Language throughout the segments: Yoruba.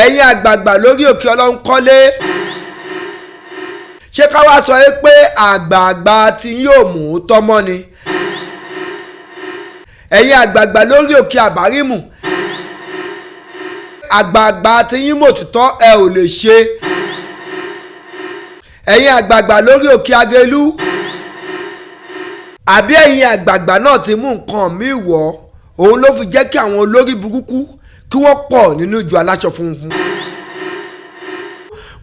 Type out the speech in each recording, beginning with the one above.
Ẹ̀yin àgbààgbà lórí òkè Ọlọ́run kọ́lé, ṣé ká wá sọ pé àgbààgbà tí yóò mú tọ́mọ́ ni? Ẹ̀yin àgbààgbà lórí òkè Àbárímù, àgbààgbà tí yín mòtítọ́ ẹ ò lè ṣe. Ẹ̀yin àgbààgbà lórí òkè Agelu, àbí ẹ̀yin àgbààgbà náà ti mú nǹkan míì wọ̀? Òun ló fi jẹ́ kí àwọn olórí burúkú kí wọ́n pọ̀ nínú ìjọ aláṣọ funfun.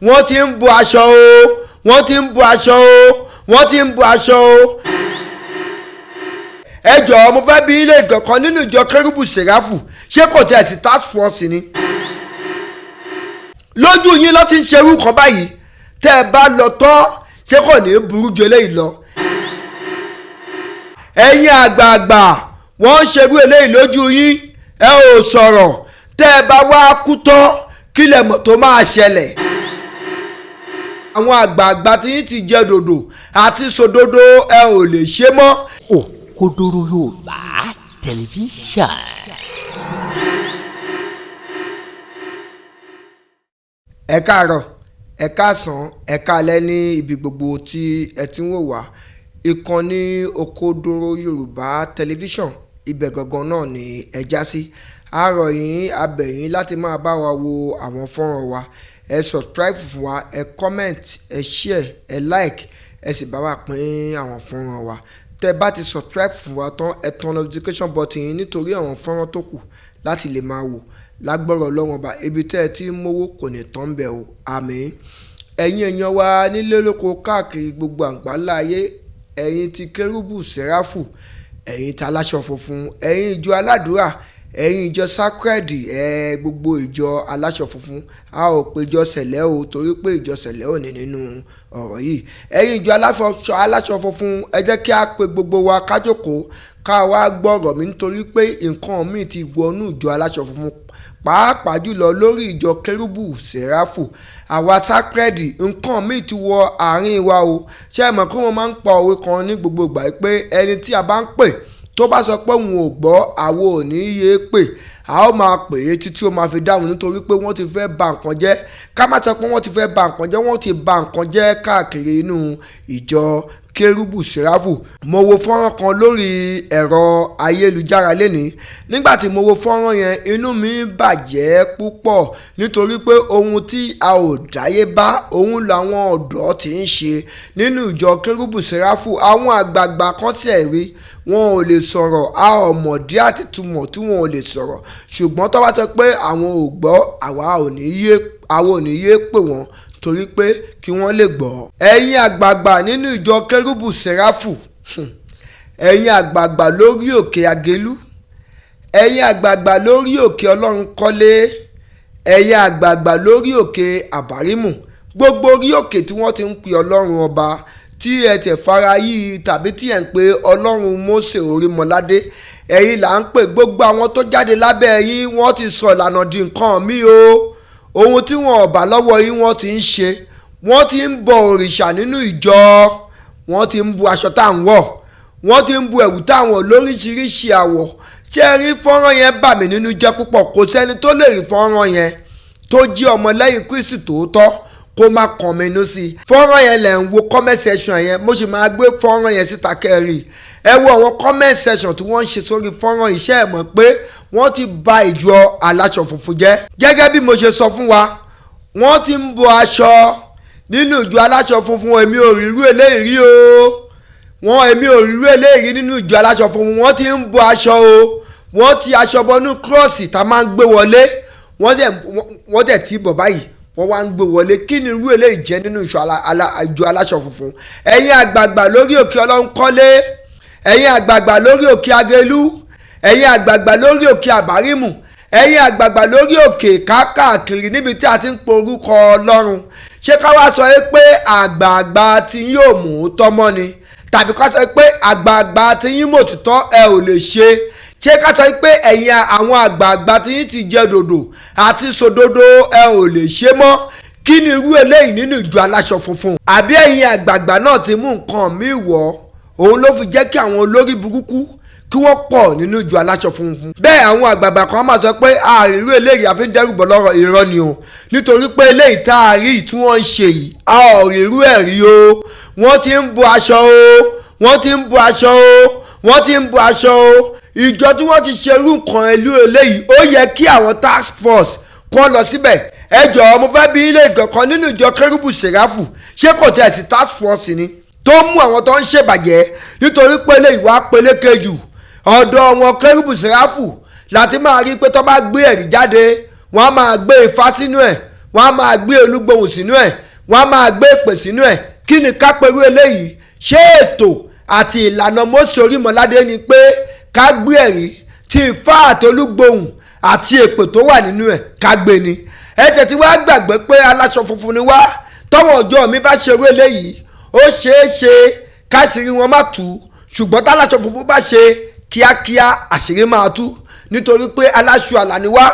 Wọ́n ti ń bo aṣọ o, wọ́n ti ń bo aṣọ o, wọ́n ti ń bo aṣọ o. Ẹ jọ̀ọ́, mo fẹ́ bi ilé ìkọ̀kan nínú ìjọ Kérúbù Sèráfù, ṣé kò tẹ̀ sí task force ni? Lójú yín ló ti ń ṣerú kan báyìí. Tẹ́ ẹ bá lọ tán, ṣé kò ní í burú ju eléyìí lọ? Ẹ̀yin àgbààgbà, wọ́n ń ṣerú eléyìí lójú yín, ẹ ò sọ̀rọ̀. Tẹ́ ẹ bá wá kú tán, kí lẹ mọ̀ tó máa ṣẹlẹ̀? Àwọn àgbààgbà tí yín ti jẹ dòdò àti sòdodo, ẹ ò lè ṣe mọ́. Òkodoro Yorùbá Tẹlifíṣàn. Ẹ káàárọ̀, ẹ káàsán, ẹ káalẹ́ ní ibi gbogbo tí ẹ ti ń wò wá. Ìkànnì Òkodoro Yorùbá Tẹlifíṣàn, ibẹ̀ gangan náà ni ẹ já sí. A rọ̀ yín, a bẹ̀ yín láti máa bá wa wo àwọn fọ́nrán wa. Ẹ subscribe fún wa, ẹ comment, ẹ share, ẹ like, ẹ sì bá wa pín àwọn fọ́nrán wa. Tẹ bá ti subscribe fún wa tán, ẹ tan notification button yín nítorí àwọn fọ́nrán tó kù láti lè máa wò. Lágbọ́rọ̀ Ọlọ́run Ọba, ibi tẹ́ ẹ ti ń mówó kò ní tán bẹ̀ o, àmín. Ẹ̀yin èèyàn wa nílé lóko káàkiri gbogbo àgbáńlá ayé, ẹ̀yin ti Kérúbù Sẹ́ráfù, ẹ̀yin ti aláṣọ funfun, ẹ̀yin ìjọ aládùúrà, ẹ̀yin ìjọ sacred, ẹ gbogbo ìjọ aláṣọ funfun, a ò pé ìjọ sẹ̀lẹ̀ o, torí pé ìjọ sẹ̀lẹ̀ ò ní nínú ọ̀rọ̀ yìí. Ẹ̀yin ìjọ aláṣọ funfun, ẹ jẹ́ kí a pe gbogbo wa kájókòó ká wá gbọ́ ọ̀rọ̀ mi, nítorí pé nǹkan míì ti wọnú ìjọ aláṣọ funfun, pàápàá jùlọ lórí ìjọ Kérúbù Sẹ́ráfù, àwa sacred. Nǹkan míì ti wọ àárín wa o. Ṣé ẹ mọ̀ pé wọ́n máa ń pa òwe kan ní gbogbo ìgbà pé ẹni tí a bá ń pè tó bá sọ pé òun ò gbọ́, àwo ò ní yé pè, a ó máa pè é títí ó máa fi dáhùn, nítorí pé wọ́n ti fẹ́ ba nǹkan jẹ́. Ká má sọ pé wọ́n ti fẹ́ ba nǹkan jẹ́, wọ́n ti ba nǹkan jẹ́ káàkiri inú ìjọ Kérúbù Sẹ́ráfù. Mo wo fọ́nrán kan lórí ẹ̀rọ ayélujára lénìí. Nígbà tí mo wo fọ́nrán yẹn, inú mi bàjẹ́ púpọ̀, nítorí pé ohun tí a ò dáyé bá, òun làwọn ọ̀dọ́ ti ń ṣe nínú ìjọ Kérúbù Sẹ́ráfù. Àwọn àgbààgbà kan tiẹ̀ rí, wọn ò lè sọ̀rọ̀. A ò mọ̀dí àti túmọ̀ tí wọn ò lè sọ̀rọ̀, ṣùgbọ́n tó bá sọ pé àwọn ò gbọ́, àwa ò ní yé pè wọ́n torí pé kí wọ́n lè gbọ́. Ẹ̀yin àgbààgbà nínú ìjọ Kérúbù Sẹ́ráfù, ẹ̀yin àgbààgbà lórí òkè Agelu, ẹ̀yin àgbààgbà lórí òkè Ọlọ́run kọ́lé, ẹ̀yin àgbààgbà lórí òkè Àbárímù, gbogbo orí òkè tí wọ́n ti ń pè Ọlọ́run Ọba tí ẹ tẹ̀ fara yìí tàbí tí ẹ̀ ń pe Ọlọ́run Mósè Orímọládé, ẹ̀yin là ń pè. Gbogbo àwọn tó jáde lábẹ́ yín, wọ́n ti sọ ìlànà di nǹkan mi o. Ohun tí wọn ò bá lọ́wọ́ yín, wọ́n ti ń ṣe. Wọ́n ti ń bọ òrìṣà nínú ìjọ, wọ́n ti ń bu aṣọ tá à ń wọ̀, wọ́n ti ń bu ẹ̀wù táwọn lóríṣiríṣi àwọ̀. Ṣé ẹ rí fọ́nrán yẹn? Bà mí nínú jẹ́ púpọ̀. Kò sẹ́ni tó lè rí fọ́nrán yẹn tó jí ọmọlẹ́yìn Kristi tòótọ́ kó má kàn mí inú sí i. Fọ́nrán yẹn lẹ̀ ń wo comment section yẹn. Mo sì máa gbé fọ́nrán yẹn síta kẹ́rì. Ẹ wo àwọn comment section tí wọ́n ń ṣe sórí fọ́nrán. Iṣẹ́ ẹ̀ mọ̀ pé wọ́n ti ba ìjọ aláṣọ funfun jẹ́. Gẹ́gẹ́ bí mo ṣe sọ fún wa, wọ́n ti ń bo aṣọ nínú ìjọ aláṣọ funfun. Èmi ò rírú eléyìí rí o. Wọ́n èmi ò rírú eléyìí rí nínú ìjọ aláṣọ funfun. Wọ́n ti ń bo aṣọ o. Wọ́n ti aṣọ bọnú kírọ́ọ̀sì tá a máa ń gbé wọlé. Wọ́n dẹ̀ ti bọ̀ báyìí, wọ́n wá ń gbé wọlé. Kí ni irú eléyìí jẹ́ nínú ìjọ aláṣọ funfun? Ẹ̀yin àgbààgbà lórí òkè Ọlọ́run kọ́lé, ẹ̀yin àgbààgbà lórí òkè Agelu, ẹ̀yin àgbààgbà lórí òkè Àbárímù, ẹ̀yin àgbààgbà lórí òkè káàkiri níbi tí a ti ń porúkọ Ọlọ́run, ṣé ká wá sọ pé àgbààgbà tí yóò mú tọ́mọ́ ni? Tàbí ká sọ pé àgbààgbà tí yín mòtítọ́ ẹ ò lè ṣe? Ṣé ká sọ pé ẹ̀yin àwọn àgbààgbà tí yín ti jẹ dòdò àti sòdodo, ẹ ò lè ṣe mọ́? Kí ni irú eléyìí nínú ìjọ aláṣọ funfun? Àbí ẹ̀yin àgbààgbà náà ti mú nǹkan míì wọ̀? Òun ló fi jẹ́ kí àwọn olórí burúkú Kí wọ́n pọ̀ nínú ìjọ aláṣọ funfun. Bẹ́ẹ̀ àwọn àgbààgbà kan máa sọ pé àìrú eléyìí àfi ń dẹ́rù bọ̀ lọ́rọ̀. Irọ́ ni o, nítorí pé eléyìí tá a rí tí wọ́n ń ṣe yìí, a ò rí irú ẹ̀ rí o. Wọ́n ti ń bo aṣọ o, wọ́n ti ń bo aṣọ o, wọ́n ti ń bo aṣọ o. Ìjọ tí wọ́n ti ṣe irú nǹkan ìlú eléyìí, ó yẹ kí àwọn task force kó lọ síbẹ̀. Ẹ jọ̀ọ́, mo fẹ́ bi ilé ìgbọ̀kan nínú ìjọ Kérúbù Sèráfù, ṣé kò tẹ̀ sí task force ni tó mú àwọn tó ń ṣèbàjẹ́? Nítorí pé eléyìí wá peléke jù. Ọ̀dọ̀ wọn Kérúbù Sèráfù láti máa rí pé tó bá gbé ẹ̀rí jáde, wọ́n á máa gbé Ifá sínú ẹ̀, wọ́n á máa gbé Olúgbòhùn sínú ẹ̀, wọ́n á máa gbé èpè sínú ẹ̀. Kí ni ká pẹ̀lú eléyìí? Ṣé ètò àti ìlànà Mósè Orímọládé ni pé ká gbé ẹ̀rí tí Ifá àti Olúgbòhùn àti èpè tó wà nínú ẹ̀ ká gbé ni? Ẹ tẹ̀tí wá gbàgbé pé aláṣọ funfun ni wá. Tọ́wọ́n ọjọ́ mi bá ṣerú eléyìí, ó ṣeé ṣe káṣírí wọn má tú, ṣùgbọ́n táláṣọ funfun bá ṣe, kíákíá àṣírí máa tú, nítorí pé aláṣọ àlà ni wá.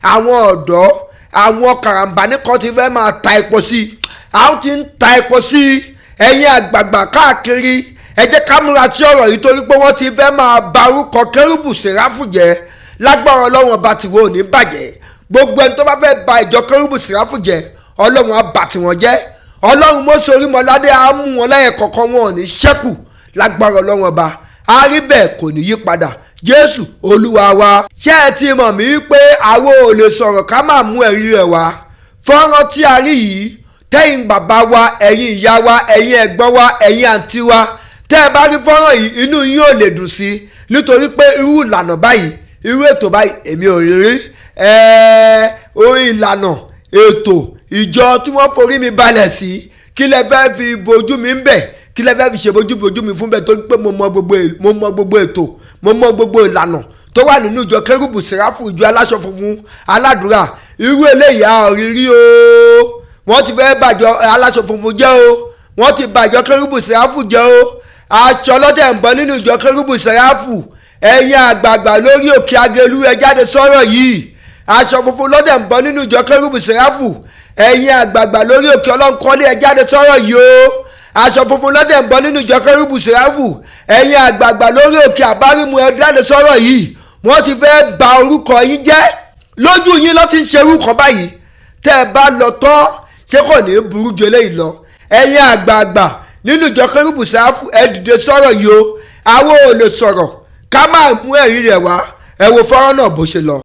Àwọn ọ̀dọ́, àwọn karambani kan ti fẹ́ máa ta epo sí i, àwọn ti ń ta epo sí i. Ẹ̀yin àgbààgbà káàkiri, ẹ jẹ́ ká múra sí ọ̀rọ̀ yìí, torí pé wọ́n ti fẹ́ máa ba orúkọ Kérúbù Sèráfù jẹ́. Lágbára Ọlọ́run Ọba, tìwọ ò ní bàjẹ́. Gbogbo ẹni tó bá fẹ́ ba ìjọ Kérúbù Sèráfù jẹ́, Ọlọ́run á bà tiwọn jẹ́. Ọlọ́run Mósè Orímọládé á mú wọn lẹ́yìn kọ̀ọ̀kan, wọn ò ní ṣẹ́kù. Lágbára Ọlọ́run Ọba, á rí bẹ́ẹ̀, kò ní yí padà. Jésù Olúwa wa. Ṣé ẹ ti mọ̀ mí pé àwọn ò lè sọ̀rọ̀ ká máa mú ẹ̀rí rẹ̀ wá? Fọ́nrán tí a rí yìí, tẹ́yìn bàbá wa, ẹ̀yin ìyá wa, ẹ̀yin ẹ̀gbọ́n wa, ẹ̀yin àǹtí wa, tẹ́ ẹ bá rí fọ́nrán yìí, inú yín ò lè dùn sí i, nítorí pé irú ìlànà báyìí, irú ètò báyìí, èmi ò rí rí. Orí ìlànà ètò ìjọ tí wọ́n forí mi balẹ̀ sí, kí lẹ fẹ́ fi bojú mi ń bẹ̀? Kí lẹ fẹ́ fi ṣe bojú bojú mi fún bẹ́ẹ̀? Torí pé mo mọ gbogbo ètò, mo mọ gbogbo ìlànà tó wà nínú ìjọ Kérúbù Sèráfù, ìjọ aláṣọ funfun aládùúrà. Irú eléyìí a ò rí rí o. Wọ́n ti fẹ́ bàjọ́ aláṣọ funfun jẹ́ o, wọ́n ti bàjọ́ Kérúbù Sèráfù jẹ́ o. Aṣọ ọlọ́dẹ̀ ń bọ̀ nínú ìjọ Kérúbù Sèráfù. Ẹ̀yin àgbààgbà lórí òkè Agelu, ẹ jáde sọ̀rọ̀ yìí. Aṣọ funfun lọ́dẹ̀ ń bọ̀ nínú ìjọ Kérúbù Sèráfù. Ẹ̀yin àgbààgbà lórí òkè Ọlọ́nkọ́lé, ẹ jáde sọ̀rọ̀ yìí o. Aṣọ funfun lọ́dẹ̀ ń bọ̀ nínú ìjọ Kérúbù Sèráfù. Ẹ̀yin àgbààgbà lórí òkè Àbárímù, ẹ jáde sọ̀rọ̀ yìí. Wọ́n ti fẹ́ ba orúkọ yín jẹ́. Lójú yín ló ti ń ṣerú kan báyìí. Tẹ́ ẹ bá lọ tán, ṣé kò ní í burú ju eléyìí lọ? Ẹ̀yin àgbààgbà nínú ìjọ Kérúbù Sèráfù, ẹ dìde sọ̀rọ̀ yìí o. Àwọn ò lè sọ̀rọ̀ ká máa mú ẹ̀rí rẹ̀ wá. Ẹ wo fọ́nrán náà bó ṣe lọ.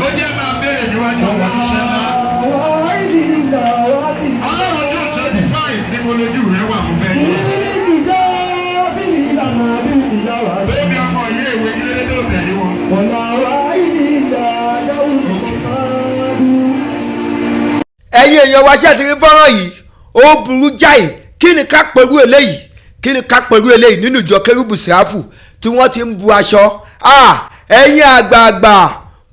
Ó jẹ́ máa bẹ̀rẹ̀ níwájú ọ̀wọ́ níṣẹ́ ńlá. Ọlọ́run ọjọ́ 25 ní mo lójú rẹ̀ wà, mo fẹ́ yọ. Bébí ọmọ ilé ìwé, kí ló dé tó tẹ̀lé wọn? Ẹ̀yin èèyàn wa, ṣé ẹ ti rí fọ́nrán yìí? Ó burú jáì. Kí ni ká pẹ̀lú eléyìí? Kí ni ká pẹ̀lú eléyìí nínú ìjọ Kérúbù Sèráfù tí wọ́n ti ń bu aṣọ? Ẹ̀yin àgbààgbà,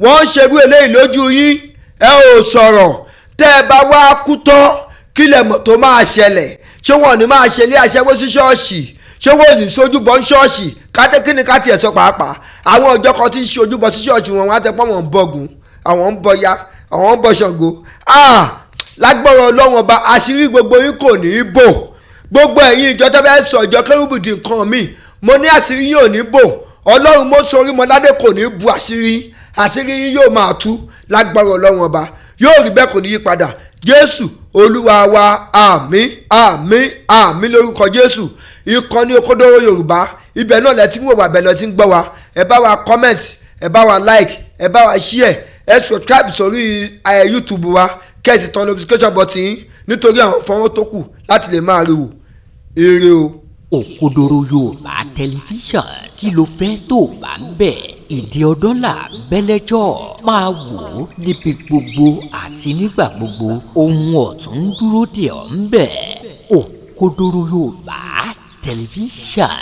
wọ́n ń ṣerú eléyìí lójú yín, ẹ ò sọ̀rọ̀. Tẹ́ ẹ bá wá kú tán, kí lẹ mọ̀ tó máa ṣẹlẹ̀? Ṣé wọn ò ní máa ṣe ilé aṣẹ́wó sí ṣọ́ọ̀ṣì? Ṣé wọn ò ní sójúbọ ní ṣọ́ọ̀ṣì? Káté kí ni ká tiẹ̀ sọ pàápàá, àwọn ọjọ́ kan tí ń ṣe ojúbọ sí ṣọ́ọ̀ṣì wọn, wọn á tẹ pọ́n wọn ń bọ̀gùn, àwọn ń bọya, àwọn ń bọ Ṣàngó. Lágbára Ọlọ́run Ọba, àṣírí gbogbo yín kò ní í bò. Gbogbo ẹ̀yin ìjọ tó fẹ́ sọ ìjọ Kérúbù di nǹkan mi, mo ní àṣírí yín ò ní bò. Ọlọ́run Mósè Orímọládé kò ní bu àṣírí yín, àṣírí yín yóò máa tú. Lágbára Ọlọ́run Ọba, yóò rí bẹ́ẹ̀, kò ní yí padà. Jésù Olúwa wa. Àmín, àmín, àmín lórúkọ Jésù. Ìkànnì Òkodoro Yorùbá, ibẹ̀ náà lẹ ti ń wò wá, bẹ́ẹ̀ lẹ ti ń gbọ́ wa. Ẹ bá wa comment, ẹ bá wa like, ẹ bá wa share, ẹ subscribe sórí YouTube wa, kẹ́ ẹ sì tan notification button yín, nítorí àwọn fọ́nrán tó kù láti lè máa rí wò. Ire o. Òkodoro Yorùbá Tẹlifíṣàn, kí ló fẹ́ tó bá ń bẹ̀? Ìdí ọdún là bẹ́lẹ́jọ́ máa wò ó níbi gbogbo àti nígbà gbogbo. Ohun ọ̀tún ń dúró dè ọ́ ń bẹ̀. Òkodoro. Òkodoro Yorùbá Tẹlifíṣàn.